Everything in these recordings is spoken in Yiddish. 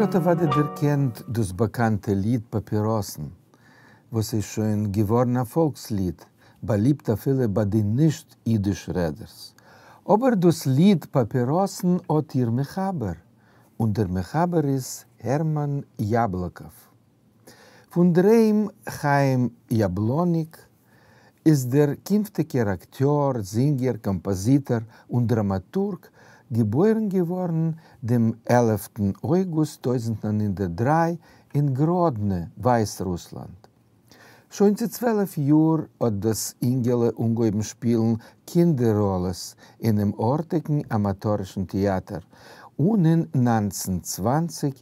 האט אוודאי דערקענט דאס באקאנטע ליד פאפיראסן, וואס איז שוין געווארן א פאלקס-ליד, באליבט אפילו ביי די נישט אידיש רעדערס. אבער דאס ליד פאפיראסן האט איר מחבר, און דער מחבר איז הערמאן יאבלאקאוו. פֿון דער היים חיים יאַבלאָניק איז דער קינפֿטיקער אַקטיאָר, זינגער, קאָמפּאָזיטאָר און דראַמאַטורג געבוירן געוואָרן דעם עלפֿטן אויגוסט 1903 אין גראָדנע, ווײַסרוסלאַנד. שוין צו 12 יאָר האָט דאָס אינגעלע אָנגעהויבן שפּילן קינדער-ראָלעס אינעם אָרטיקן אַמאַטאָרישן טעאַטער און אין 1920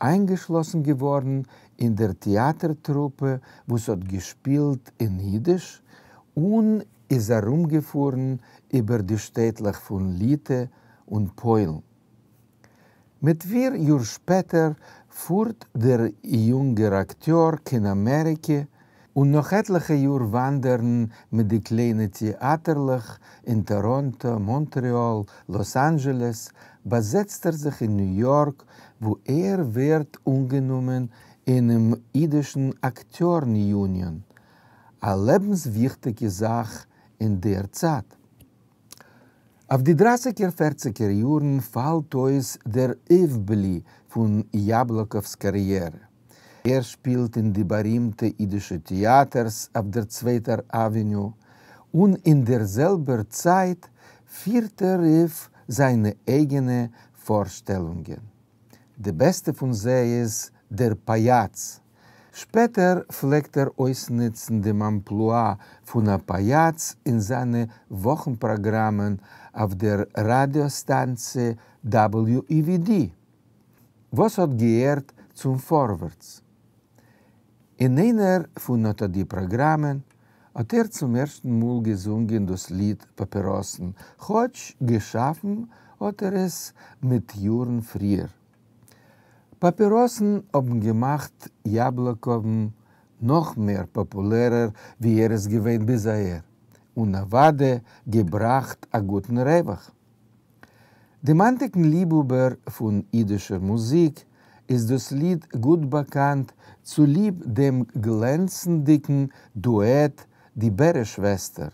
איינגעשלאסן געווארן אין דער טעאטער-טרופע וואס האט געשפילט אין אידיש און איז ארומגעפארן איבער די שטעטלעך פון ליטע און פוילן. מיט פיר יאר שפעטער פארט דער יונגער אקטיאר קיין אמעריקע און נאך עטליכע יאר וואנדערן מיט די קליינע טעאטערלעך אין טאראנטא, מאנטרעאל, לאס אנדזשעלעס, באזעצט ער זיך אין ניו יארק וואו ער ווערט אנגענומען אינעם אידישן אקטיארן יוניאן, א לעבנסוויכטיגע זאך אין דער צייט. אויף די דרייסיגער פערציגער יארן פאלט אויס דער אויפבלי פון יאבלאקאוו'ס קאריערע. ער שפילט אין די בארימטע אידישע טעאטערס אויף דער צווייטער אוועניו, און אין דער זעלבער צייט פירט ער אויף זיינע אייגענע פארשטעלונגען. די בעסטע פון זיי איז דער פאיאץ. שפעטער פלעגט ער אויסנוצן דעם אמפלואה פון א פאיאץ אין זיינע וואכן-פראגראמען אויף דער ראדיא סטאנציע WEVD, וואס האט געהערט צום פארווערטס. אין איינער פון אט די פראגראמען האט ער צום ערשטן מאל געזונגען דאס ליד פאפיראסן, כאטש געשאפן האט ער עס מיט יארן פריער. פאפיראסן האבן געמאכט יאבלאקאוון נאך מער פאפולערער ווי ער איז געווען ביז אהער, און אוודאי געבראכט א גוטן רווח. דעם היינטיגן ליבהאבער פון אידישער מוזיק איז דאס ליד גוט באקאנט צוליב דעם גלענצנדיגן דועט די בערע שוועסטער.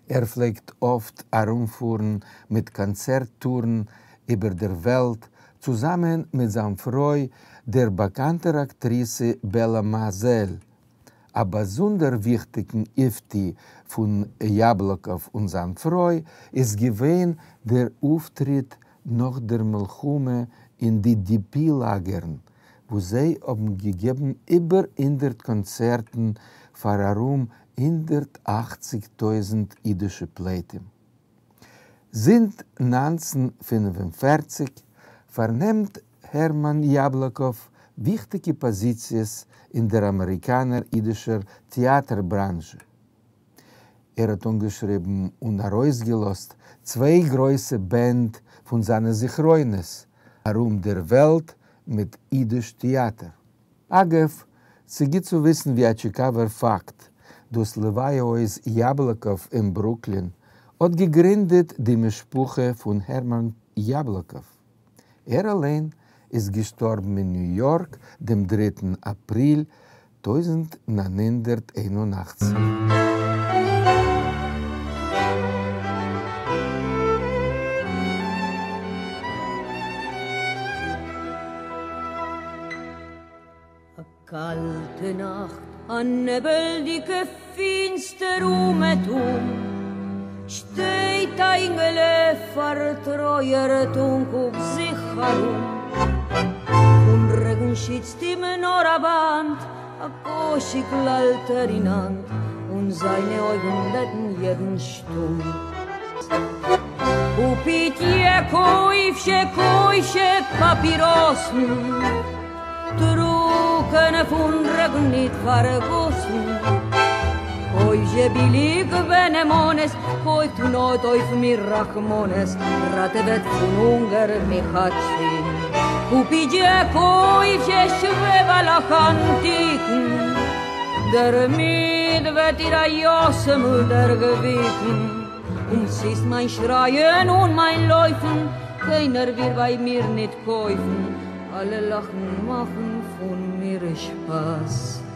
ער פלעגט אפט ארומפארן מיט קאנצערט-טורן איבער דער וועלט צוזאמען מיט זיין פרוי דער באקאנטער אקטריסע בעלא מאזעל, א באזונדער וויכטיגן אויפטו פון יאבלאקאוו און זיין פרוי איז געווען דער אויפטריט נאך דער מלחמה אין די די-פי לאגערן, וואו זיי האבן געגעבן איבער הונדערט קאנצערטן פאר ארום 180,000 אידישע פליטים. זינט 1945 פארנעמט הערמאן יאבלאקאוו וויכטיגע פאזיציעס אין דער אמעריקאנער אידישער טעאטער בראנזשע. ער האט אנגעשריבן און ארויסגעלאזט צוויי גרויסע בענד פון זיינע זכרונות ארום דער וועלט מיט אידיש טעאטער. אגב, ס'גוט צו וויסן ווי א טשיקאווער פאקט, דאס לוויה הויז יאבלאקאוו אין ברוקלין האט געגרינדעט די משפחה פון הערמאן יאבלאקאוו. ער אליין איז געשטארבן אין ניו יארק דעם דריטן אפריל 1981. א קאלטע נאכט, א נעבלדיגע פינסטער אומעטום, שטייט א אינגעלע פארטרויערט און קוקט זיך ארום. פון רעגן שיצט אים נאר א באנד, א קאשיקל האלט ער אין האנט, און זיינע אויגן בעטן יעדן שטום. קופיט-זשע קויף-זשע קויף-זשע פאפיראסן, טרוקענע פון רעגן ניט פארגאסן. קויף-זשע ביליג בנאמנות, קויפט און האט אויף מיר רחמנות, ראטעוועט פון הונגער מיך אצינד. קופיט-זשע קויף-זשע שוועבעלעך אנטיקן, דערמיט וועט איר א יתומל דערוויקן. אומזיסט מיין שרייען און מיין לויפן, קיינער וויל ביי מיר ניט קויפן. אלע לאכן מאכן פון מיר שפאס.